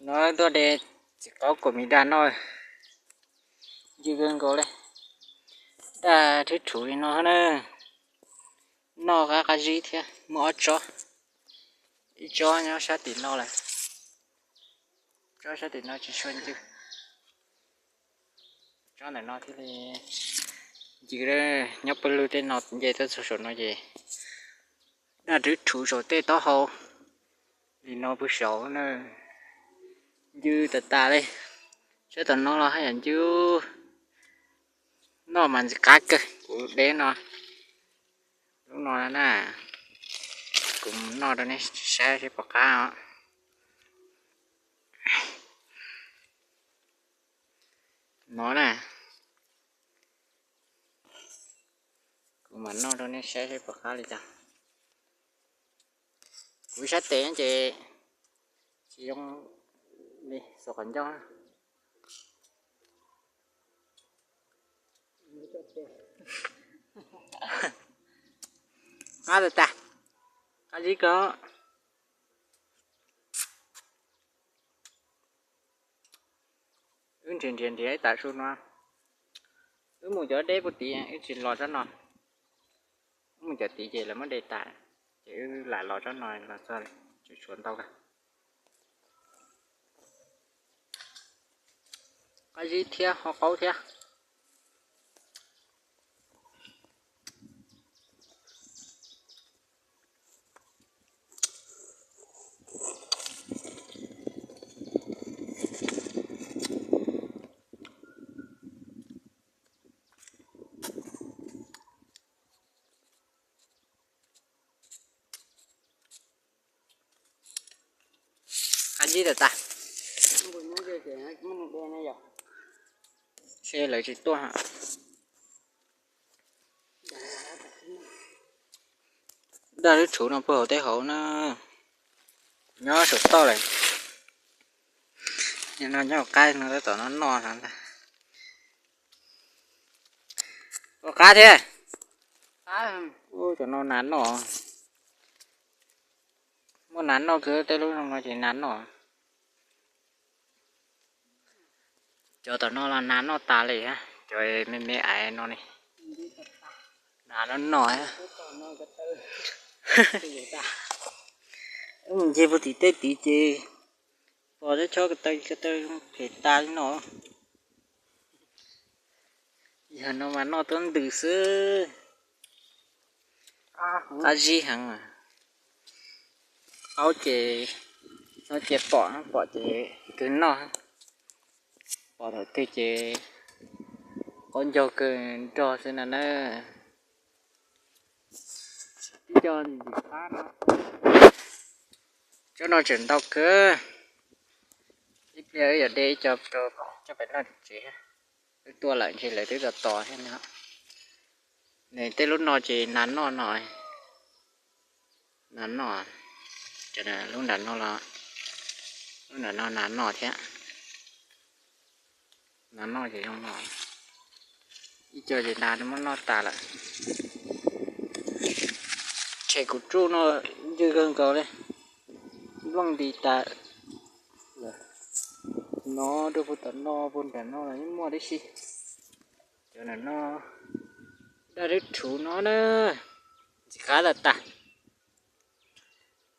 No tuaj de txiv qaub kaum mis daj noj, ncw kawg nkaus li. Daj rhwb rhuv li no na, noj qab qab zib thiab. Muaj ob tsob, ib tsob nyob sab tim no lawm, tsob sab tim no tsis tshua ncw. Tsob ntawm no thiaj li ncw. Nyob pawg lug tej no nce tuaj txog saum no ces daj rhwb rhuv saum tej taub hau li no puag saud na. Ncw tas tas li. Saib tom no los haj yam ncw. Noj mas ntxim qab kawg. Kuv de no, lub no na, kuv noj rau nej saib seb puas qab os. No na, kuv mam noj rau nej saib seb puas qab li cas. Kuv sab tes ces tsis zoo li xuas qhov ncauj. Qab tas tas, qab zib kawg. Wb nrhiav nrhiav nrhiav ib tam su no, wb mus cov deb puag tid wb tsis los tsob no. Wb mus cov tid ces lawv muab de tas, ces wb lam los tsob no los txog tseem tshuav ntau kawg. Qab zib thiab ho qaub thiab. Qab zib tas tas. Seb lawv tsis tuaj. Daj rhwb rhuv no puag hauv tej hauv na, nyob saum toj lawm. No nyob hauv qab no tab tom noj noj no ntag. Ua qab thiab. Ua cov no nas noj. Muaj nas noj kawg, tej lub no ces nas noj. Cov tom no los nas noj tas li, cov me me aiv no ne, nas noj noj. Mus ncig puag tim tej tid ces pom tej chob ko taw ko taw phem tas li no. Yog no mas noj tuab ntws xwb. Qab zib heev. Qaub ces, no ces pom pom ces kawg noj. Pom thaum twg ces qaub ncaug kawg nrog xwb no na. Ib co ntxim qab no, tsob no tseem ntau kawg. Ib pliag wb yuav de ib co rau coj pem noj tsev. Wb tuaj lawm ntshe lawv twb tos tos thiab no. Nws tej lub no ces nas noj no, nas noj. Lub nram no, lub nram no nas noj thiab. Nas noj ces zoo no. Ib co ces nas muab noj tas lawm. Tshem kuv tsuj no ncw kawg nkaus li, nplooj nti tas. No rau puag tom no puag nram no los yeej muaj tib si. Cov nram no, daj rhwv rhuv no na, ntxim qab tas tas.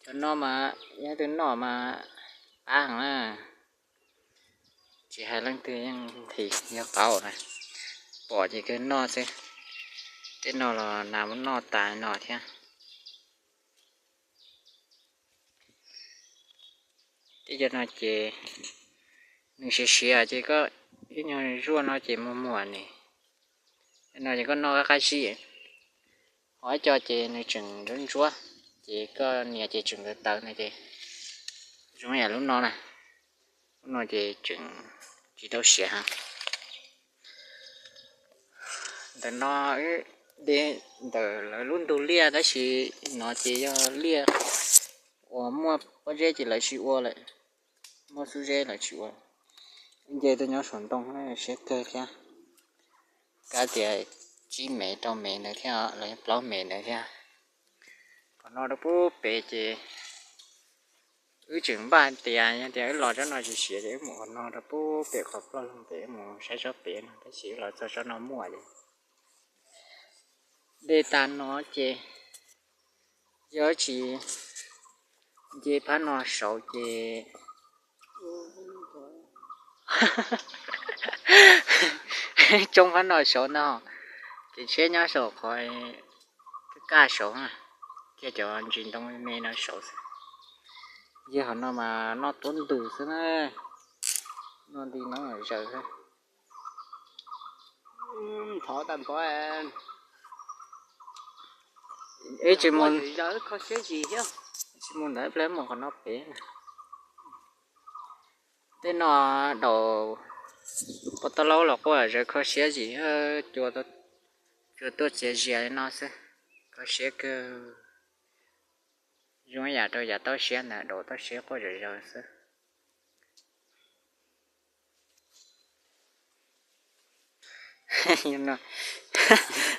Cov no mas yog leej twg noj mas qab heev na. Tsis hais leej twg yeej nthi yog qaub na, pom ces kawg noj xwb. Tej no los nas muab noj tas no thiab. Tej cov no ces nws siav siav ces koj ib nyuag zuaj no ces muag muag ne. No ces koj noj qab qab zib. Ho ib co ces nws tseem ntsuab ntsuab, ces koj nias ces tseem tawv tawv no ces zoo yam lub no na. Lub no ces tseem tsis tau siav heev. Ntawm no de ntawm lawv lub ntug liaj tab sis no ces yog liaj uas muaj pob zeb ces lawv tsis ua lawm, muaj xub zeb lawv tsis ua. Nce tuaj nyob saum ntoo siab kawg thiab, kab tias tsib mev rau mev ntawd thiab los yog plaub mev ntawd thiab. Qhov no rau pub pem ces Wb tseem npaj tias yog tias wb los tsob no tsis siav ces wb mus qhov no rau pub pem qhov ploj loog pem, wb mus saib tsob pem no, tab sis wb los txog tsob no muaj ces dej tag no ces yog tsis nce phab no saud ces tsoob phab no saud no, ces tsheb nyob saum qhov kaj saud, kiag cov ntsis ntoo me no saud xwb. Yog qhov no mas noj tuab ntug xwb na, noj nti no zaws xwb. Thov tag npov. Ib tsis mus, kho siab zis thiab, tsis mus ntawd ib pliag mus qhov no pem. Tej no daus pob tau laub los quaj zawv kho siab zis, cua tuaj txias zias li no xwb. Kho siab kawg. Zoo ib yam rau yav tauj siab ntawd, daus tauj siab quaj zawv zawv xwb.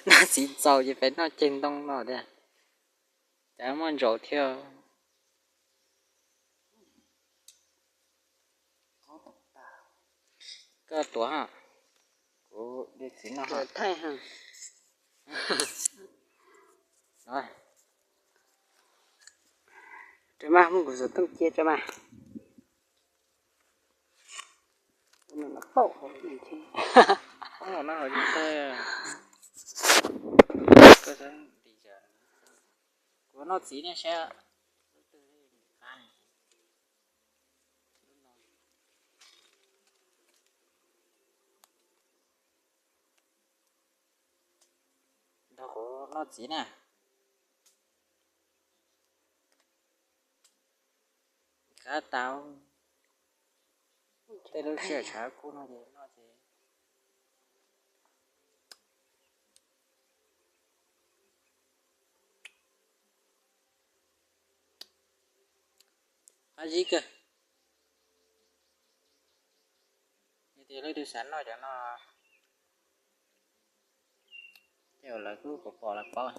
Noj txiv txaus ces peb noj ceg ntoo no tiag, cas muaj ntsaus thiab. Koj tuav, kuv de txiv noj. Tso mas, muab kuv xov tooj cia tso mas. Kuv noj txiv nej saib. Nrog kuv noj txiv na. Qab tau. Tej lub sij hawm tshav kub no ces noj ces qab zib kawg. Yog tias leej twg xav noj cov no, ces lawv kuj pom pom lawv paub.